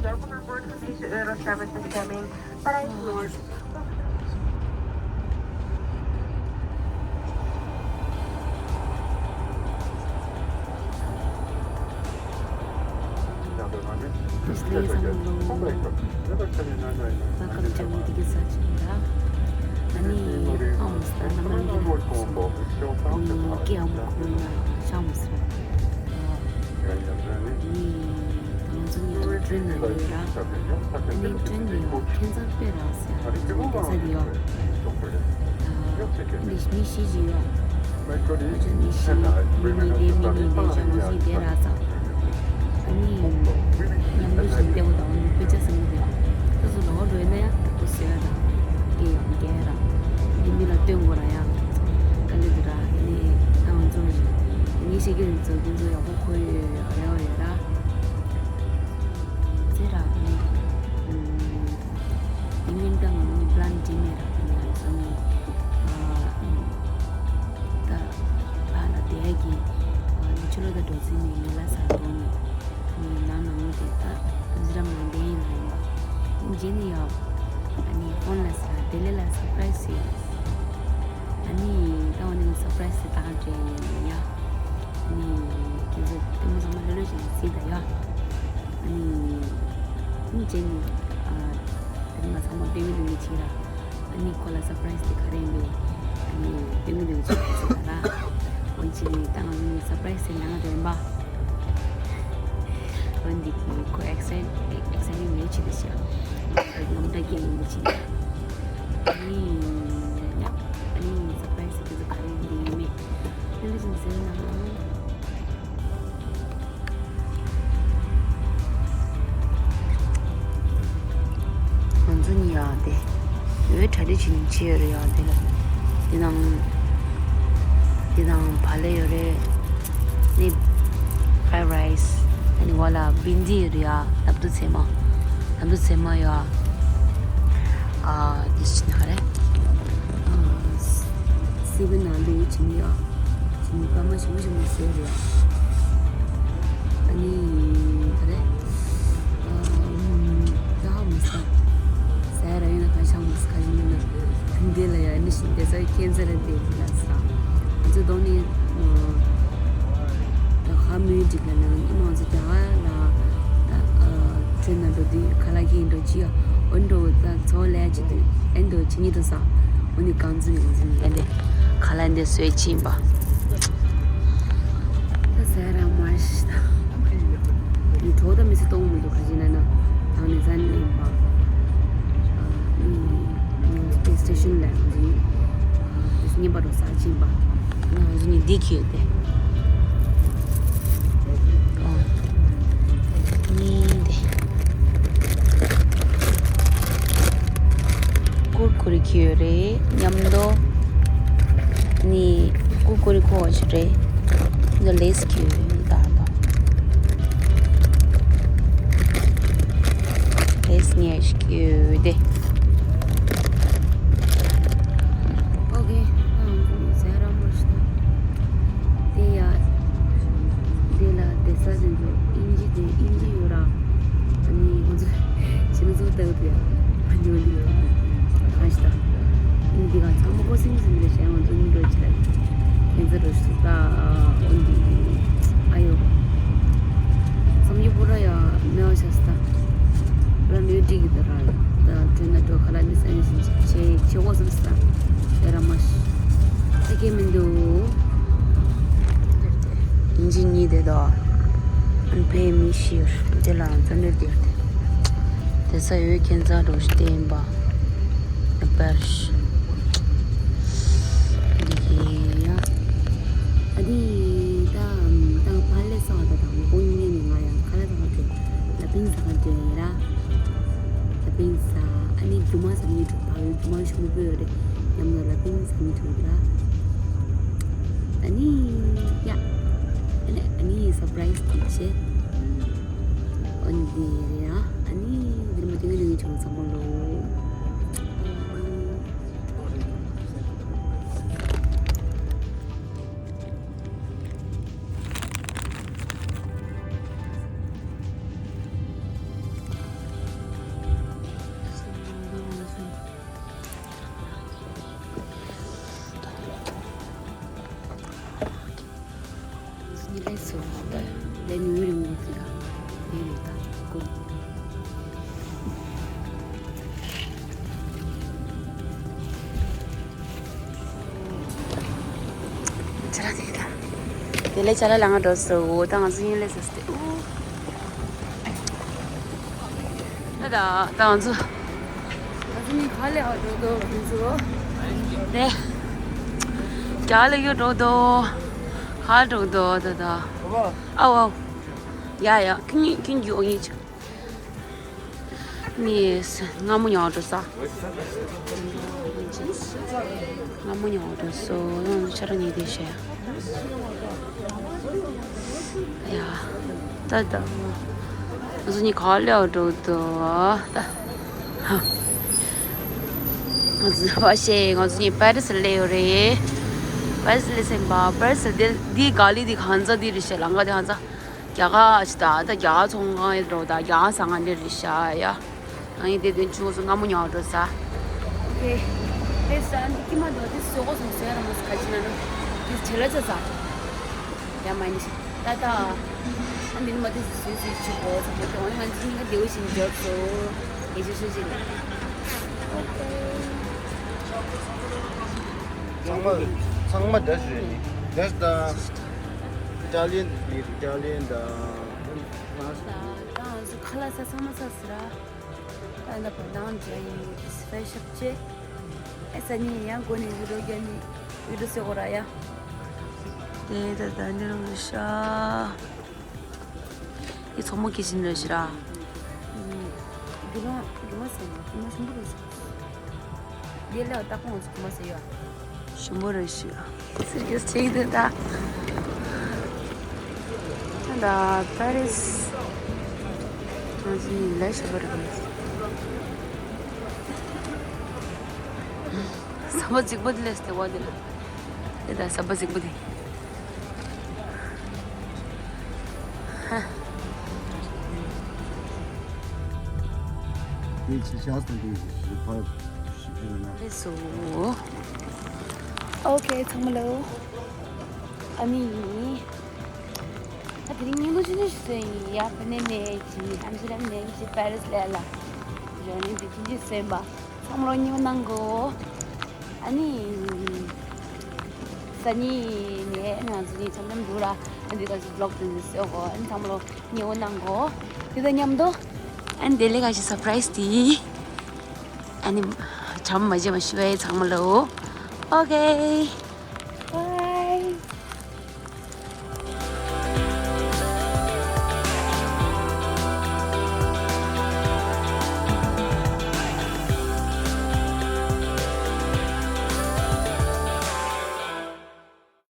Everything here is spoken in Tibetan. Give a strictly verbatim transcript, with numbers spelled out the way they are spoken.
Welcome aboard Malaysia Airlines seven seven coming. Parai North. Welcome to Mudiki Sachira. Ani, almost, I'm not going to. Ani, ke am ko na, chance. Ani, ང་ཚོ་ཉིད་དུ་ཊེན་ནང་ཡོད་ར། ཨ་ནི་ཊེན་ནི་ཁྱད་མཚར་དཔེ་རང་སེ་ཨ་རི་ཚོ་དེ་ས་དེ་ཡོད། ཨ་ནི་མི་ཤི་ཅི་ཡོད། ཨ་ཅོ་མི་ཤི་མི་མི་དེ་མི་མི་དེ་ཅང་མ་ཤི་དེ་ར་ས། ཨ་ནི་མཉམ་དུ་ཞིག་བསྡད་པ་དང་དཔེ་ཆ་བཟང་པོ་དེ་ཡོད། ད་སུ་ལོག་འགྲོ་ཡིན་ན་ཡང་ད་སུ་ཟེར་ཡ་དང་དེ་ཡོད་འགལ་ར། དེ་མི་ལ་སྟོན་དགོས་ར་ཡ། དཀའ་ལས་འདི་ར་ཨ་ནི་ང་ཚོ་ཞིག་ངས་བཤད་ཀྱི་རིང་ཚོ་དེ་ཚོ་ཡག་པོ་གོ་ཡོད་ཡོད་རེ་བ་ཡོད་ར། ཟེར་ར་ནི། ཨུམ། ཡིན་ནའང་ད་ང་ནི་པི་ལན་བྲིས་མེད་ར་ནི་ང་ཚོ་ནི། ཨ། ད་ཕ་ལ་བསྡད་ཀྱི། ཨ་ནི་ཕྱི་ལོགས་ད་འགྲོ་རྩིས་མེད་ཡིན་ལ་ས་དོ་ནི། ནི་ནང་ནང་ལོགས་དེ་ད་འཛི་ར་མང་བསྡད་ཡིན་ལ་ཡིན་པ། ཡིན་རྗེས་ནི་ཡ། ཨ་ནི་ཕོན་ལ་ས་དེ་ལས་ལ་སར་པ་རའི་སི་ཡོད། ཨ་ནི་ད་འོ་ནི་སར་པ་རའི་སི་དེ་ད་ག་འདྲ་ཡིན་ཡ། ཨ་ནི་ཁྱེད་ཚོ་ལྟད་མོ་ཚང་མ་ལྷོད་ལྷོད་བྱས་ནས་གཟིགས་དང་ཡ། ཨ་ནི་ཨ་ནི་རྗེས་ནི་ཨ་ལྟད་མོ་ཚང་མ་སྟོན་གྱི་འདུག་ནི་བྱས་ར། ཨ་ནི་ཁོ་ལ་སར་པ་རའི་སི་དེ་ག་རེ་ཡིན་པས་ཨ་ནི་སྟོན་གྱི་འདུག་ནི་བྱས་ར་ཟེར་ལ་ར། འོ་ནི་བྱས་ནི་ད་ང་ཚོ་ནི་སར་པ་རའི་སི་དེ་ནང་དོན་པ། འོན་ཏེ་ཁོ་ཨེག་སའི་ཊེཌ་ཨེག་སའི་ཊིང་མེད་ཆེད་དུ་བཤད། ངམ་འདྲ་སྐད་ཡིན་པ་ཆེད་དུ། ཨ་ནི་ཡ། ཨ་ནི་སར་པ་རའི་སི་དེ་ཚོ་ག་རེ་ཡིན་དེ་ཡིན་མེད། ལྷོད་ལྷོད་ཅིག་ཟེར་ན། ང་ཚོ་ནི་ཡ་དེ། འོའི་གྲ་སྒྲིག་བྱེད་ནི་ཅི་ཡོད་རེད་ཡ་དེ་ལ། དེ་དང་། དེ་དང་བག་ལེབ་ཡོད་རེད། ནི། ཕ་རའི་རའི་སི། ཨ་ནི་བ་ལ་བིན་དི་ཡོད་རེད་ཡ། ནབ་ཏུ་ཚེར་མ། ནབ་ཏུ་ཚེར་མ་ཡོད་ཨ། ཨ་དེ་ཅི་ན་ག་རེ། ཨ་སི་བི་ན་ལུ་ཅི་ནི་ཡ། ཅི་ནི་པ་མ་ཞིམ་ཞིམ་ཟེར་རེད་ཡ། ཨ་ནི་ག་རེ། ཨ་ད་ཧ་མི་ས། ཟ་ཡ་ར་ཡིན་ན་ག་ཤ་མི་ས་ག་ཡིན་ན། འདི་ལ་ཡ་ནི་ཤིན་ཏེ་ས་ཁྱེད་ཚེ་ར་དེ་ལ་ས། ང་ཚོ་གདོང་ནི། ད་ཁ་མི་འགྲིག་ལ་ནི་ང་ཚོ་རྒྱ་གར་ལ། ད་ཨ་ཁྲོད་ན་འགྲོ་དུས་ཁ་ལག་གིས་འགྲོ་ཅི་ཡ། འོན་འགྲོ་ད་ཚོ་ལས་ཅི་དུས་ཨེན་འགྲོ་ཅི་ཉི་དུ་ས། འོ་ནི་གང་ཚུ་ནི་གང་ཚུ་ནི་ཨེ་འདི། ཁ་ལག་འདི་སོས་ཕྱིན་པ། ད་ཟ་ར་མ་ཤི་ད། ཡི་གྲོགས་ད་མི་ཚེ་གཏོང་མི་འདུག་ག་ཅི་ན་ན། ད་ནི་ཟ་ནི་ཡིན་པ། ཨ་ནི་སི་ཊེ་ཤན་ལ་ཡང་ཡིན། ཨ་ནི་ཉིན་པ་རུ་ཟ་ཕྱིན་པ། ང་ཚོ་ནི་འདི་ཁྱོད་དེ། ཨ་ནི་དེ། ཀུར་ཀུར་ཁྱོད་རེད་མཉམ་དུ། ནི་ཀུར་ཀུར་ཁོ་ཆུ་རེད། ནི་ལེས་ཁྱོད་ད་དོ། ལེས་ཉེ་ཤ་ཁྱོད་དེ། ཨོ་ཁེ། ཨ་ཟ་ར་མ་ཤི་ད། དེ་ཡ། དེ་ལ་དེ་ས་དེ་ཚོ་ཨིན་ཇི་དེ་ཨིན་ཇི་ཡོད་ར། ཨ་ནི་ང་ཚོ་ཕྱི་ནང་ཚོ་ལྟ་གི་འདུག་ཡ། ཨ་ནི་འོ་འདི་ཡོད་ར། གང་ཞིག་ད། ཨིན་འདི་ག་ཚང་མ་ཀོ་སིང་སིང་རེད་ཤག་ང་ཚོ་ཨིན་འགྲོ་ཅི་ལ། ཁྱེད་ཚོ་རོ་ཤི་ད། འོ་འདི། ཨ་ཡོ། བསམ་ཡུལ་པོ་ར་ཡ་མེད་པ་ཆགས་སོང་ད། ར་ལུས་འགྲིག་གི་ད་ར་ཡ། ད་དྲན་ན་འགྲོ་ཁ་ལ་ནི་ས་ནི་སིན་ཆེ་ཆེ་ཆེ་བོ་བསམ་སོང་ད། ཡ་ར་མ་ཤི། ཨེ་ཀེ་མི་འདུག་ཡིན་གཅིག་གཉིས་དེ་དོ། ཨན་ཕའི་མི་ཤིར་དེ་ལའང་བཙོན་གྲོལ་དེར་དེ། དེ་ས་ཡོད་ཁྱེད་ཚ་འགྲོ་ཤི་དེ་ཡིན་པ། པར་ཤི། འདི་གི་ཡ། ཨ་དི་ད་ད་ཕ་ལེ་སོ་ད་དང་ཀོང་ངེ་ནི་ང་ཡང་ཁ་ལ་ད་ག་ལ་པིན་ས་ག་ཏྲེ་ར། ལ་པིན་ས་ཨ་ནི་རྒྱུ་མ་ས་མི་འགྲོ་བ་ཡོད་རྒྱུ་མ་ཞུ་མི་པོ་ཡོད་རེད། ཉམས་ལ་ལ་པིན་ས་མི་འགྲོ་ར། ཨ་ནི་ཡ། ཨ་ནི་ཨ་ནི་སར་པ་རའི་སི་དེ་བྱས། ཨ་ནི་དེ་རེད་ཡ། ཨ་ནི་འདིར་མ་དེ་ངའི་ནང་ཆུང་ཚང་མ་ལོ། ཅ་ལག་དེ་ད། དེ་ལས་ཅ་ལག་ལ་ང་འགྲོ་སོ། ད་ང་ཚོ་ཡིན་ལས་སོ་སྟེ། ཨུ། ད་ད་ད་ང་ཚོ། ང་ཚོ་ནི་ག་ལས་ཨ་འགྲོ་དོ་ཁོང་ཚོ། དེ། རྒྱ་ལ་ཡོད་འགྲོ་དོ། ཧ་འགྲོ་དོ་ད་ད། ཨའོ་ཨའོ། ཡ་ཡ། ཁྱིམ་ཁྱིམ་རྒྱུ་ཨོ་ཡིན་ཆུ། ནི་སྔ་མོ་ཉོ་འགྲོ་ས། སྔ་མོ་ཉོ་འགྲོ་སོ། ཡང་ཆ་ར་ཉེ་དེ་ཤེ། ཡ། ད་ད། ང་ཚོ་ནི་ག་ལེ་འགྲོ་དོ། ད། ང་ཚོ་བ་ཤེ་ང་ཚོ་ནི་པེ་རི་སི་ལེ་ཡོད་རེད། པེ་རི་སི་ལེ་སེམས་པ་པེ་རི་སི་འདི་འདི་ག་ལི་འདི་གང་ཚ་འདི་རེད་ཤེ། ལང་ཀ་འདི་གང་ཚ། རྒྱ་གར་ཅི་ད་ད་རྒྱ་གར་ཚོང་ཁང་ཡོད་འགྲོ། ད་རྒྱ་གར་ཟ་ཁང་འདི་རེད་ཤག་ཡ། ང་ཡི་དེ་དོན་ཆུང་སོ་སྔ་མོ་ཉོ་འགྲོ་ས། ཨོ་ཁེ། དེ་ས་ནི་ཀི་མ་འདོ་དེ་སོ་གོ་སོང་ཟེར་ར་མ་སི་ཁ་ཅི་ན་ནོ། དེ་ཆེ་ལ་ཆ་ས། ཡ་མ་ནི་ཤི་ད་ད། ཨ་འདི་ནི་མ་དེ་སུ་སུ་ཆི་གོ་ཚ་མོ་དེ་འོ་ང་ཚི་ང་དེ་བོ་ཞིག་འཇོག་སོ། ཡེ་ཆི་སུ་ཞིག་ལ། ཚང་མ་ཚང་མ་Dutch རེད། Dutch དང་Italian མི་Italian དང་France ད་ང་ཚོ་ཁ་ལག་ཟ་ཚང་མ་ཟ་ཟེར་ར། ད་ད་བ་དང་འདྲ་ཡིན་སི་པེ་ཤབ་ཅེ། ཨེ་ས་ནི་ཡང་གོ་ནི་བི་ཌིའོ་རྒྱ་ནི་བི་ཌིའོ་སེ་གོ་ར་ཡ། དེ་ད་ད་འདི་རུ་ཤ། ཡི་ཚོགས་མོ་ཁྱི་བཞིན་རེད་ཤི་ར། རྒྱུ་ལོང་རྒྱུ་མ་ཟེར་ན་རྒྱུ་མ་ཞིམ་པོ་རེད་ཟེར། ཡེ་ལེ་བ་ཏག་པོ་ང་ཚོ་རྒྱུ་མ་ཟེར་ཡོད། ཞིམ་པོ་རེད་ཤི། སི་རི་ཡས་ཅིག་འདི་ད། ད་པེ་རི་སི། ང་ཚོ་ཡིན་ལས་ཞིམ་པོ་རེད། ཟམ་པ་རྫིག་པོ་འདི་ལས་དེ་བ་འདི་ལ། དེ་ད་ཟམ་པ་རྫིག་པོ་འདི། ཧ། དེ་ཆི་ཤ་སྟོན་དུས་ཞིག་ཕར་ཞིག་ཡོད་ན། ལགས་སོ། ཨོ་ཁེ་ཚང་མ་ལོ། ཨ་ནི། ཨ་དེ་རིང་སྙིང་པོ་ཆུང་ཆུང་ཞིག་བཟོས་ཡིན་ཡ། ཕ་ནས་ནས་ཀྱི་ཨམ་ཆི་རམ་ནས་ཀྱི་པེ་རི་སི་ལས་ལ། ཡོང་ནས་དེ་ཆུང་ཆུང་བཟོས་ཡིན་པ། ཚང་མ་ལོ་སྙིང་པོ་གནང་གོ། ཨ་ནི། སང་ཉིན་ནས་ང་ཚོ་གཉིས་འཆམ་འཆམ་འདུག་ར། ཨ་འདི་ག་ཚོད་བི་ལོག་དེ་འདྲ་བཟོས་གོ། ཨ་ནི་ཚང་མ་ལོ་སྙིང་པོ་གནང་གོ། དེ་དང་མཉམ་དུ། ཨ་ནི་དེ་ལས་ཀ་ཞིག་སར་པ་རའི་སི་དེ། ཨ་ནི། གྲམ་མ་བྱེད་མ་ཞུ་བའི་ཚང་མ་ལོ། ཨོ་ཁེ།